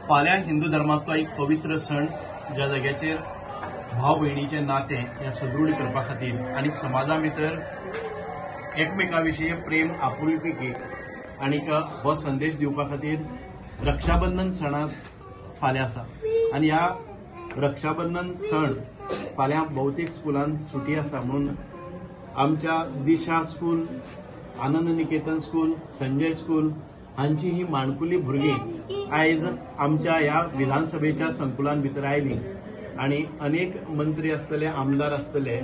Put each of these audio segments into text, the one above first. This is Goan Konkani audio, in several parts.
फाल्यां हिंदू धर्मांतलो एक पवित्र सण ज्या जाग्याचेर भाव भयणीचें नातें हें सदृढ करपा खातीर आनी समाजा भितर एकमेका विशीं प्रेम आपुलकी आनीक हो संदेश दिवपा खातीर रक्षाबंधन सणाक फाल्यां आसा. आनी ह्या रक्षाबंधन सण फाल्यां भौतेक स्कुलान सुटी आसा म्हणून आमच्या Disha school, Anand Niketan school, Sanjay school हांची ही माणकुली भुरगीं आयज आमच्या ह्या विधानसभेच्या संकुलान भितर आयली आनी अनेक मंत्री आसतले, आमदार आसतले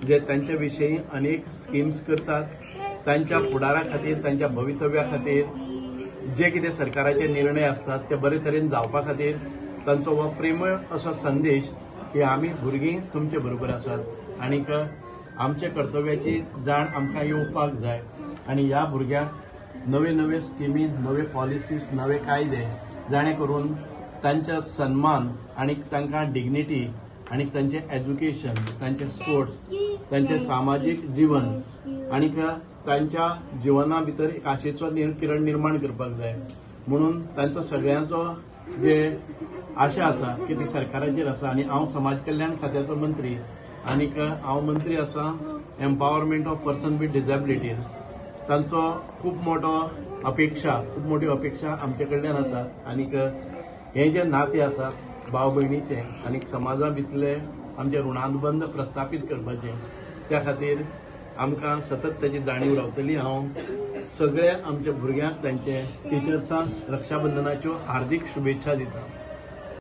जे तांच्या विशीं अनेक स्किम्स करतात. तांच्या फुडारा खातीर, तांच्या भवितव्या खातीर जे कितें सरकाराचे निर्णय आसतात ते बरे तरेन जावपा खातीर तांचो हो प्रेमळ असो संदेश की आमी भुरगीं तुमचे बरोबर आसात आनीक आमच्या कर्तव्याची जाण आमकां येवपाक जाय. आनी ह्या भुरग्यांक नवे नवे स्किमी, नवे पॉलिसीस, नवे कायदे जाणे करून तांच्या सन्मान आनी तांकां डिग्निटी आनी तांचें एज्युकेशन, तांचे स्पोर्ट्स, तांचें सामाजीक जीवन आनी तांच्या जिवना भितर एक आशेचो किरण निर्माण करपाक जाय. म्हणून तांचो सगळ्यांचो जे आशा आसा की ती सरकाराचेर आसा. आनी हांव समाज कल्याण खात्याचो मंत्री आनीक हांव मंत्री आसा empowerment of person with disabilities. तांचो खूब मोठो अपेक्षा, खूब मोठी अपेक्षा आमचे कडल्यान आसा. आनीक हे जे नाते आसा भाव भयणीचे आनी समाजा भितरले आमचे ऋणानुबंध प्रस्थापीत करपाचे, त्या खातीर आमकां सतत ताची जाणीव रावतली. हांव सगळे आमच्या भुरग्यांक, तांचे टिचर्सांक रक्षाबंधनाच्यो हार्दीक शुभेच्छा दिता.